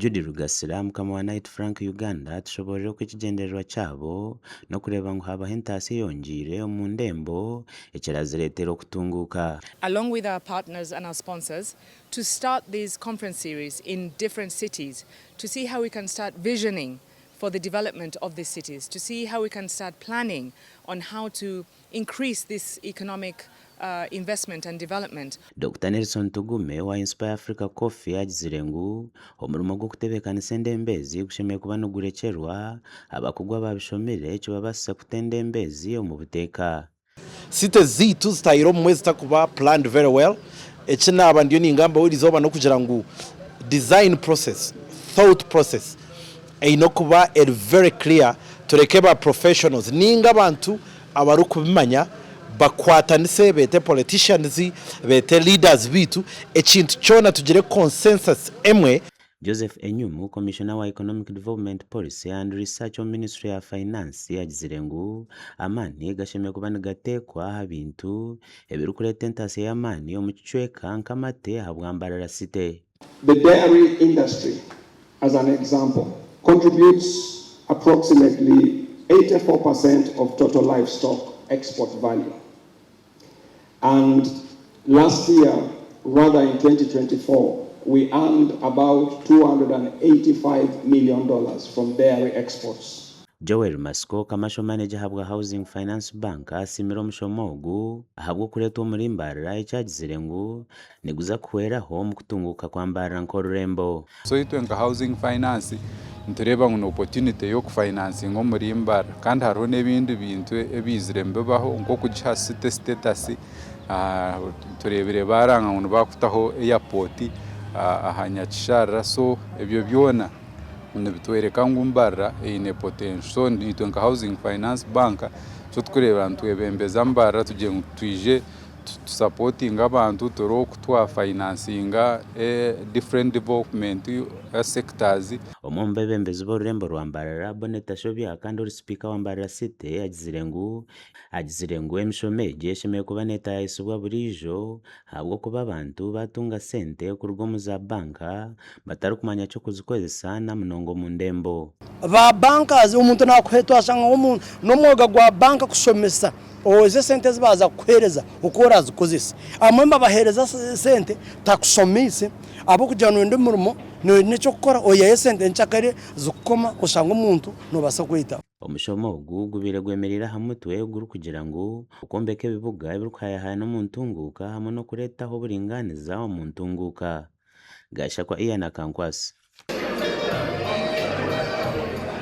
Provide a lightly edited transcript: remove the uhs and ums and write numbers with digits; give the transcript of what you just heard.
Judy Rugasira, mukama wa Knight Frank Uganda atushoboorire oku ekigyendererwa kyabo n'okureeba ngu haabaho entaasya eyongyeire omu ndembo ekirazireetera okutunguuka. Along with our partners and our sponsors to start these conference series in different cities to see how we can start visioning for the development of these cities, to see how we can start planning on how to increase this economic investment and development. Dokita Nelson Tugume owa Inspire Africa Coffee agizire ngu omurimo gw'okutebeekanisa endembo ezi gushemereire kuba nigurekyerwa abakugu abaabishomire kibabaasise kuta endembo ezi omu buteeka. Cities zaitu zitahire obumwe zitakuba planned very well. Eki naaba ndiyo ningambaho erizooba n'okugira ngu design process, thought process eine okuba eri very clear tureke ba professionals ninga abantu abarikubimanya bakwatanise beete politicians, beete leaders baitu ekintu kyona tugire consensus emwe. Joseph Enyumu, Komishona wa Economic Development Policy and Research omu Minisiture ya Fainansi agizire ngu amaani gashemereire kuba nigateekwa aha bintu ebirikureeta entaasya y'amaani omu kicweka nk'amate ahabwa Mbarara City. The dairy industry, as an example, contributes approximately 84% of total livestock export value and last year, rather in 2024, we earned about $285 million from dairy exports. Joel Masiko, Commercial Manager ahabwa Housing Finance Bank asiimire omushomo ogu ahabw'okureetwa omuri Mbarara eki agizire ngu niguza kuhweraho omu kutunguuka kwa Mbarara nk'orurembo. So itwe nka Housing Finance nitureeba ngu ni opportunity y'okufinansinga omuri Mbarara kandi hariho n'ebindi bintu ebiizire nibibaho nk'okugiha city status, tureebire baaranga ngu nibakutaho airport aha Nyakisharara so ebyo byona nibitworeka ngu Mbarara eine potential so itwe nka Housing Finance Bank nikyo turikureebera nitwebembeza Mbarara tugire ngu twije Tusapotinge abantu turebe oku twafayinansinga different development sectors. Omwe omu beebembezi b'orurembo rwa Mbarara, Bonnet Tashobya kandi ori sipiika wa Mbarara City agizire ngu agizire ngu emishomo egi eshemereire kuba neetaayaayisibwa buriijo ahabw'okuba abantu baatunga sente kuruga omu za banka batarikumanya ky'okuzikozesa na munonga omu ndembo. Ba bankers omuntu nakuha twashanga ngu n'omwoga gwa banka kushomesa ezi esente ezi baaza kukuheereza oku orazikozese. Abamwe nibabaheereza esente takushomeise ahabw'okugira noyenda omurimo noyenda eky'okukora oihayo esente nkyakare zikukoma oshange omuntu nobaasa kweyitaho. Omushomo ogu gubaire gwemereire aha mutwe ogurikugira ngu Okwombeka ebibuga ebirikuhayahayana omu ntunguuka hamwe n'okureetaho oburingaaniza omu ntunguuka. Gashakwa Ian Akankwasi.